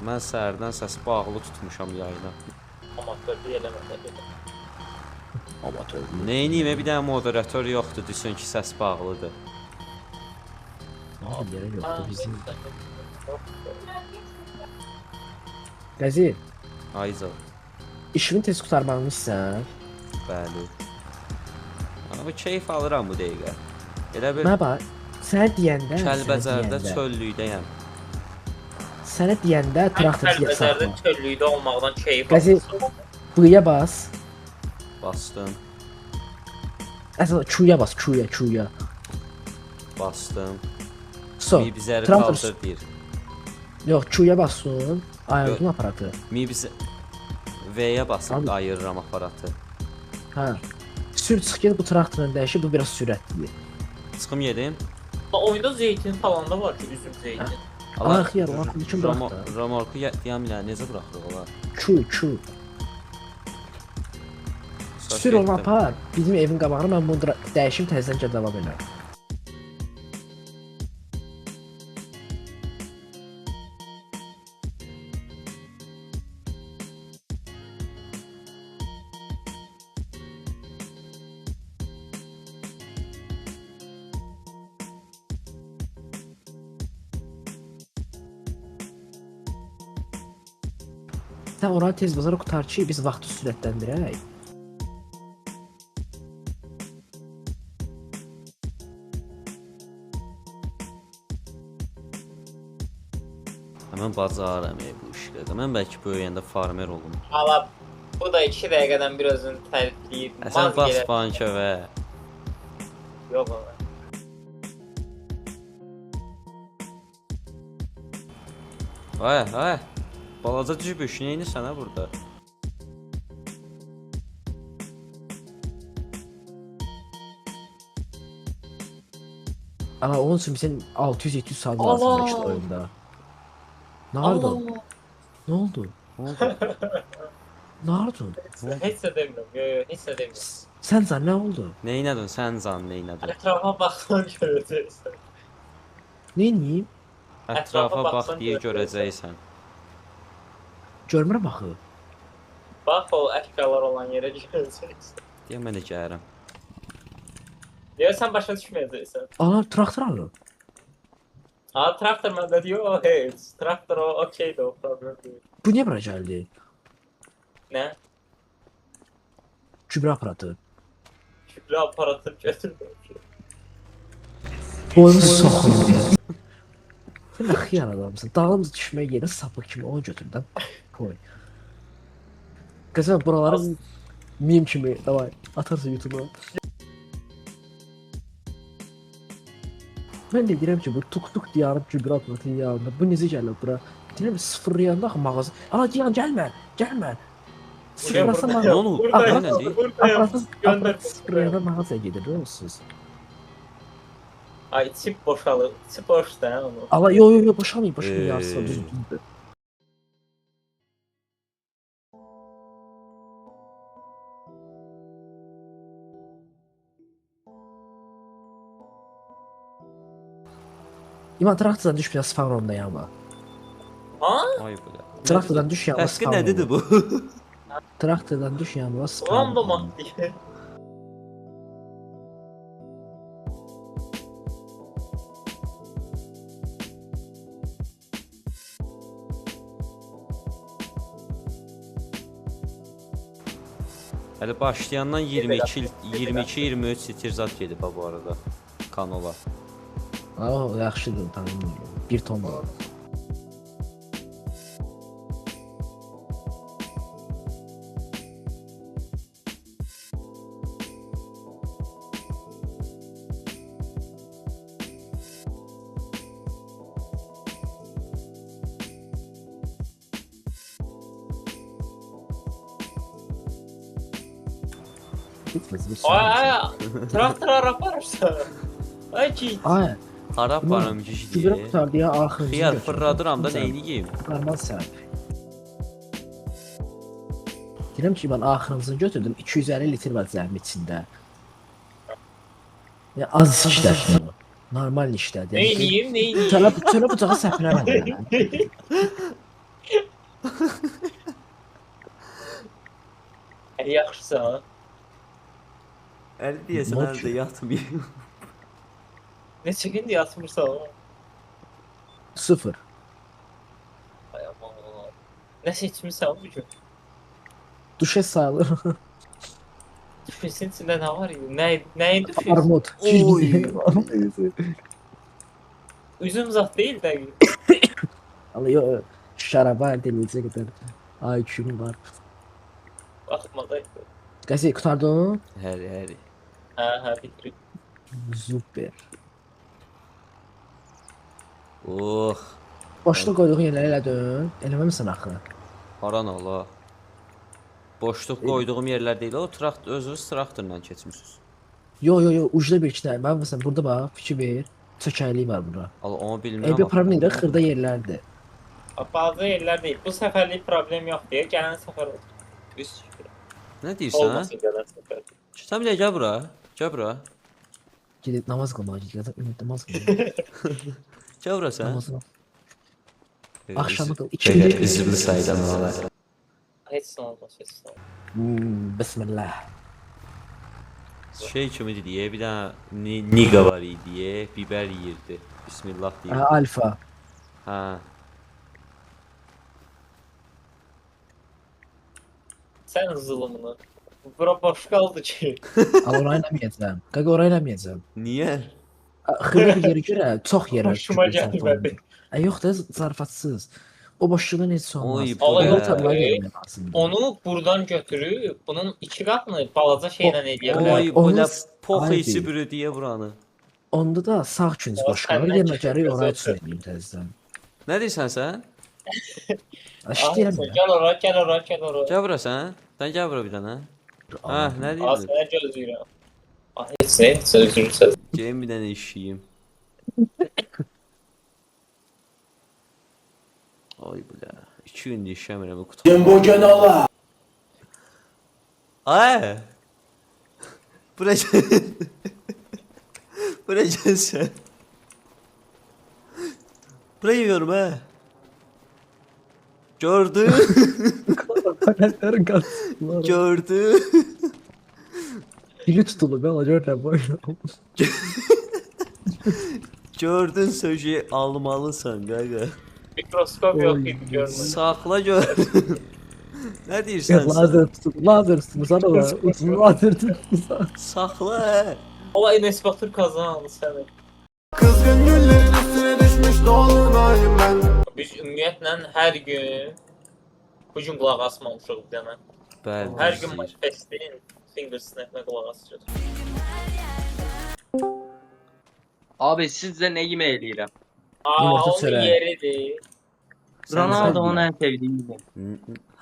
Mən səhərdən səsi bağlı tutmuşam yayına. Amatörlük eləmə. Amatör. Neyniyim? Bir dənə moderator yoxdur, desin ki, səs bağlıdır. Nə yerə yoxdur bizim. Qəzi, Ayza. işini tez qurtarmamışsan. Bəli. Amma keyf alıram bu dəqiqə. Elə bil Mənə bax, sənə deyəndə, Kəlbəcərdə çöllükdəyəm. Sənə deyəndə traktor Kəlbəcərdə çöllükdə olmaqdan keyf Qəzi, alırsan. B-yə bas. Bastım. Əsas Q-ya bas, Q-ya, Q-ya. Bastım. So, Mibizəri traktor qaldır deyir. Yox, Q-ya bassın. Ayırdın aparatı. Mibizə V-yə basıb ayırıram aparatı. Hə. Sür çıx ged bu traktorun dəyişir, bu biraz sürətlidir. Çıxım gedim. Oyunda zeytin falan da var ki, üzüm zeytin. Allah xiyar, o axı kim buraxdı? Romorku deyəm ilə necə buraxırıq olar? Q, Q. Sür onu apar. Bizim evin qabağına mən bunu dəyişim təzədən gəl davam elə. Sən oranı tez bazara qutar ki, biz vaxtı sürətləndirək. Mən bacarıram bu işləri. Mən bəlkə böyüyəndə farmer olum. Ala, bu da 2 dəqiqədən bir özünü tərifləyir. Sən bas banka və. Yox ona. Ay, ay. Balaca cübüş, neynirsən hə burada? Ana, onun üçün bizim 600-700 saat lazımdır işte oyunda. Nə oldu? Nə oldu? Nə oldu? Nə oldu? Heç nə demirəm, yox, heç nə demirəm. Sən can, nə oldu? Neynədin, sən can, neynədin? Ətrafa baxsan görəcəksən. Neyniyim? Ətrafa bax deyə görəcəksən. Görmürəm axı. Bax o əşyalar olan yerə görəcəksən. Deyə mən də gəlirəm. Deyə sən başa düşməyəcəksən. Ana, traktor alın. Ha, traktor məndə deyir, o heç. Traktor o okeydir, o problem deyil. Bu niyə bura gəldi? Nə? Gübrə aparatı. Gübrə aparatı götürməyim. Boynu soxulur. Sən nə xiyar adamsın. Dalımız düşmək yerinə sapı kimi onu götür də. Koy. Qızım, buraları meme kimi davay atarsan YouTube'a. Mən də deyirəm ki, bu tuk-tuk dayanıb gübrə aparatının yanında. Bu necə gəlir bura? Deyirəm sıfırlayanda axı mağaza. Ana Cihan gəlmə, gəlmə. Sıfırlasa Nə olub? Aparatı sıfırlayanda mağazaya gedir, biliyor musunuz? Ay, çip boşalır. Çip boşdur hə onu. Allah, yo yo yo boşalmayın, boşalmayın yarısı düzdür. İman traktordan düş biraz spawn onda yanma. Ha? Ay bu da. Traktordan düş yanma Başqa spawn. nə dedi bu? Traktordan düş yanma spawn. Random atdı. Hələ başlayandan 22-23 litr zad gedib ha bu arada. Kanola. O yaxşıdır, tanımıyorum. 1 ton var. Ay ay, traktor hara aparırsan? Ay ki. Ay. Hara aparım ki? Gübrə qutardı ya axırıncı. Xiyar fırladıram da neyniyim? Normal sən. Deyirəm ki, mən axırıncını götürdüm. 250 litr var zəhmi içində. Yəni az işlətdim. Normal işlədi. Neyniyim, neyniyim? Çölə, çölə bıçağı səpələmədim. Əli yaxşısan. Əli deyəsən hələ də yatmayıb. Neçə gündür yatmırsan? 0. Ay aman. Nə içmirsən bu gün? Duşa sayılır. Düşesin içində nə var idi? Nəyin düşesi? Armud. Oy. Üzüm zat deyil də. Ama yox, şəraba deliyecə qədər IQ-m var. Baxma da. Qəzi qurtardın? Həri, həri. Hə, bitirib. Super. Oh. Boşluq qoyduğun yerləri elədin. Eləməmisən axı. Haran ala. Boşluq qoyduğum yerlər deyil, o traktor, özünüz traktorla keçmisiniz. Yo, yo, yo, ucda bir iki dənə. Mən məsələn burada bax, fikir ver. Çökəklik var bura. Al, onu bilmirəm. Bir problem deyil, xırda yerlərdir. Balaca yerlər deyil. Bu səfərlik problem yox deyə gələn səfər oldu. Üst şükür. Nə deyirsən? Olmasın gələn səfər. Sən bir də gəl bura. Gəl bura. Gedib namaz qılmağa gedir. Ümid namaz qılmağa. Gəl bura sən. Namazını. Axşamı qıl. İki Üzümlü sayıdan olar. Heç nə olmaz, heç nə olmaz. Bismillah. Şey kimi deyə, bir dənə niqa var idi, biber yeyirdi. Bismillah deyir. Hə, alfa. Hə. Sən zulmunu. Bura boş qaldı ki. Al, orayı eləməyəcəm. Qaqa, orayı eləməyəcəm. Niyə? Xırda bir yerə görə çox yerə. Hoşuma gəlmədi. Yox da zarafatsız. O boşluğun heç olmaz. Oy, bu Onu nə? tarlaya gəlmək lazımdır. Onu buradan götürüb, bunun iki qatını balaca şeylə eləyə bilər. Oy, belə pox Ay, içi bürü deyə buranı. Onda da sağ künc boş qalır. Səndən Yenə gərək oraya çıxır. çörləyim təzədən. Nə deyirsən sən? İşləyirəm. Gəl ora, gəl ora, gəl ora. Gəl bura sən. Sən gəl bura bir dənə. Hə, nə deyirsən? Sənə gözləyirəm. Heç nə, heç nə, üzrlü söz. Gəlin bir dənə işləyim. Ay bilə. 2 gündür işləmirəm. Bugün ola. Ay. Bura gəl. Bura gəl sən. Bura yiyorum hə. Gördün. Paletlərin qaçdılar. Gördün. Dili tutulur, ben görürəm boyuna. Gördün sözü almalısan qaqa. Mikroskop yox idi görmədim. Saxla gör. Nə deyirsən sən? Lazer tutulur, lazer tutulur, ola. Uzun lazer tutulur. Saxla. Hə. Ola Enes Batur kazandı səni. Kızgın güllerin üstüne düşmüş dolunayım ben. Biz ümumiyyətlə hər gün bu gün qulaq asmamışıq bir dənə. Bəli. Hər gün Manifestin finger snap-nə qulaq asacaq. Abi sizcə nə yemək eləyirəm? Aa, Yumurta onun çörəyi. yeridir. Ronaldo onun ən sevdiyi yemək.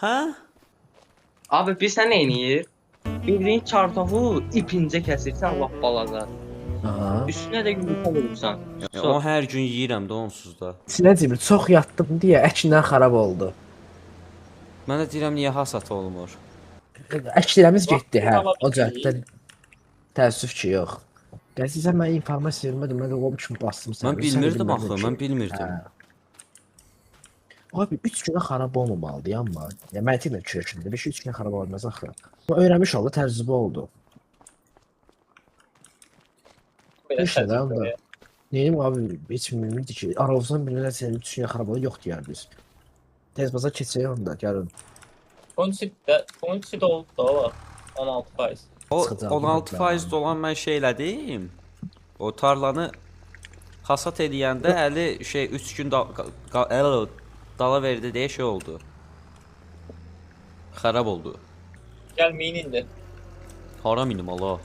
Hə? Abi bilirsən nə eləyir? Bildiyin kartofu ipincə kəsirsən lap balaca. Aha. Üstünə də yumurta vurursan. Onu hər gün yeyirəm də onsuz da. Sinə cibri çox yatdım deyə əkindən xarab oldu. Mən də deyirəm niyə hasat olmur? Əklərimiz getdi, hə. O cəhətdən təəssüf ki, yox. Qəzi sən mənə informasiya vermədin, mən də o kimi bastım səni. Mən bilmirdim axı, mən bilmirdim. Hə. Abi 3 günə xarab olmamalıdır amma. Ya məntiqlə fikirləşəndə bir şey 3 günə xarab olmaz axı. Amma öyrənmiş oldu, təcrübə oldu. Belə Heç nə də onda. təcrübə. Neyim abi, heç bilmirdi ki, Arovuzdan bilinə sənin 3 günə xarab olur, yox deyərdiniz. Tez baza keçək onda, gəlin. Konçi də oldu da ola. 16%. O Çıxacaq, 16% olan mən şey elədim. O tarlanı hasat eləyəndə əli şey 3 gün dala verdi deyə şey oldu. Xarab oldu. Gəl min indi. Hara minim ala?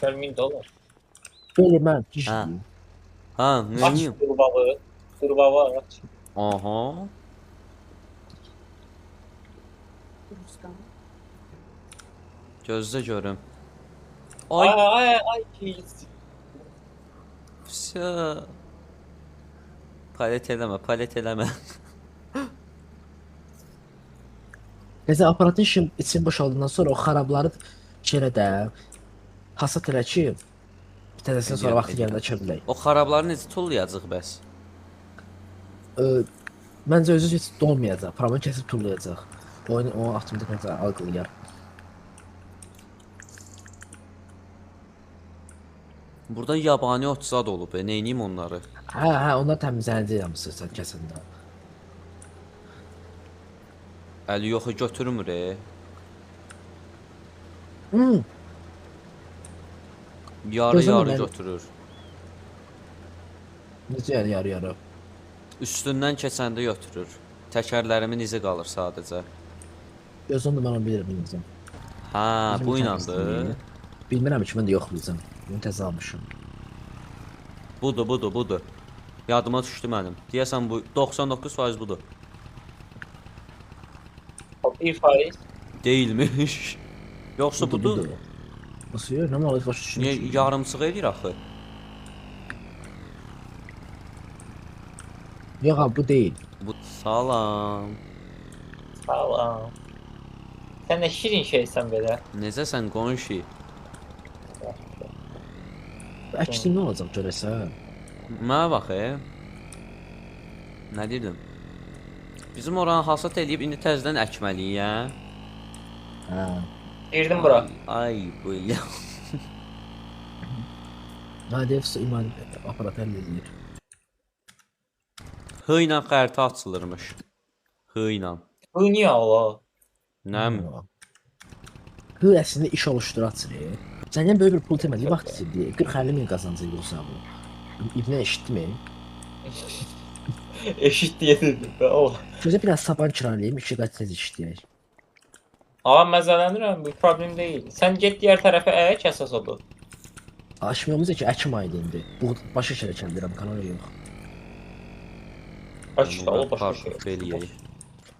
Gəl min də olar. Belə mən Hə. gicliyim. Ha, Aç nəyim? qurbağı. Qurbağı aç. Aha. Gözlə görüm. Ay Ay, ay ay ki. vsə. Palet eləmə, palet eləmə. Qəzi aparatın işin için boşaldıqdan sonra o xarabları şeylə də hasat elə ki, təzəsini sonra Edirəm, vaxtı gələndə açə bilək. O xarabları necə tullayacaq bəs? Məncə özü heç dolmayacaq, problem kəsib tullayacaq. Oyunu o avtomatik necə algılayar. Burada yabani ot zad olub. Neyniyim onları? Hə, hə, onlar təmizlənəcək hamısı sən kəsəndə. Əli yoxu götürmür. Hmm. Yarı Gözləmə yarı mən- götürür. Necə yəni yarı-yarı? Üstündən keçəndə götürür. Təkərlərimin izi qalır sadəcə. Gözüm də mən onu bilirəm bilmirəm. Hə, Bizim bu təmizləyir. inandı. Bilmirəm ki, mən də yoxlayacam. Bunu təzə almışam. Budur, budur, budur. Yadıma düşdü mənim. Deyəsən bu 99% budur. O 1%. Deyilmiş. Yoxsa budur? Nasıl yox? Nə mal başa düşmüşəm. Niyə yarımçıq eləyir axı? Yox, ha, bu deyil. Bu salam. Salam. Sən nə şirin şeysən belə. Necəsən qonşu? Əksin nə olacaq görəsən? Mənə bax, Nə deyirdim? Bizim oranı hasat eləyib indi təzədən əkməliyik, hə? Hə. Girdim bura. Ay, bu ya. Nadevsə iman aparat həll eləyir. Hı ilə xəritə açılırmış. Hı ilə. Bu niyə Allah? Nəm? Hı əslində iş oluşduraçır. Səndən böyük bir pul itirmədik, vaxt itirdi. 40-50 min qazancaq yoxsa bu. İbnə eşitdimi? Eşit deyə dedim də. Allah. Gözə biraz saban kiralıyım, 2 qat tez işləyək. Ağa məzələnirəm, bu problem deyil. Sən get digər tərəfə ək, əsas odur. Aşmamız ki, əkim ayı indi. Bu başa şərə kəndirəm, kanal yox. Aç da, o başqa şey. Eləyək.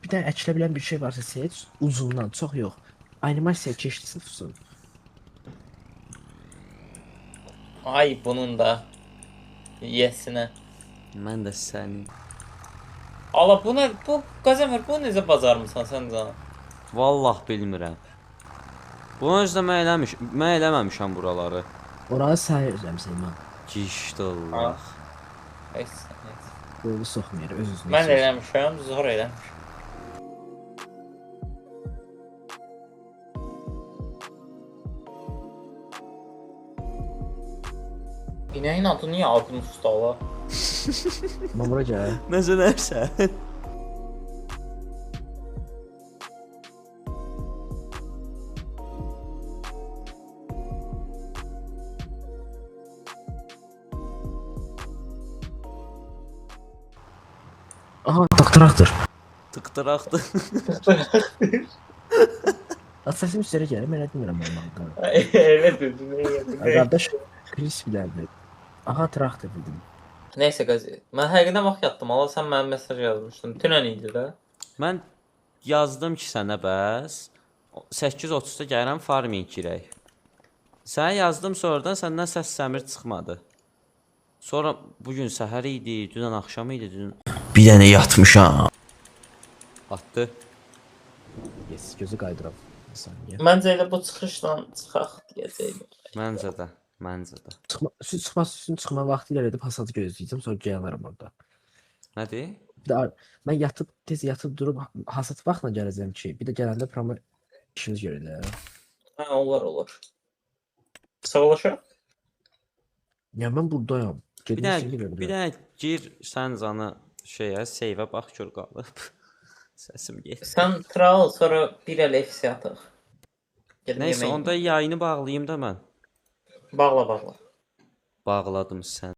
Bir dənə əkilə bilən bir şey varsa seç, uzundan, çox yox. Animasiya keçdisi tutsun. Ay bunun da yesinə. Mən də səni. Allah bu nə? Bu Qazəmər bu necə bacarmısan sən canım? Vallah bilmirəm. Bunu özü də mən eləmiş, mən eləməmişəm buraları. Oranı sən eləmisən İman. Gişdi Allah. Heç, heç. Qolu soxmayır, öz özünə. Mən eləmişəm, zor eləmişəm. İnəyin adı niyə Agnusdur Allah? İman bura gəl. Necələrsən? Aha, traktor. Tıqdıraqdı. At səsim üzərə gəlir, mən elə demirəm onun haqqında. Elə dedin, elə dedin. Qardaş, Chris bilərdi. Aha, traktor dedim. Neysə Qazi, mən həqiqətən vaxt yatdım. Allah sən mənə mesaj yazmışdın. Dünən idi də. Mən yazdım ki sənə bəs 8:30-da gəlirəm farming girək. Sənə yazdım sonradan səndən səs səmir çıxmadı. Sonra bu gün səhər idi, dünən axşam idi, dün bir dənə yatmışam. Atdı. Yes, gözü qaydıram. Bir saniyə. Məncə elə bu çıxışla çıxaq deyəcəydim. Məncə də, məncə də. Çıxma, süd çıxma, südün çıxma vaxtı ilə edib hasadı gözləyəcəm, sonra gələrəm orada. Nədir? Bir də mən yatıb tez yatıb durub hasat vaxtla gələcəm ki, bir də gələndə promo işimiz görürlər. Hə, olar, olar. Sağollaşaq. Ya mən buradayam. Bir Getmək dənə, istəyirəm. bir dənə gir sən canı şeyə, save-ə bax gör qalıb. Səsim getdi. Sən tral, sonra bir əl FC ataq. Gedim Neysə, yemək onda yayını bağlayım da mən. Bağla, bağla. Bağladım sən.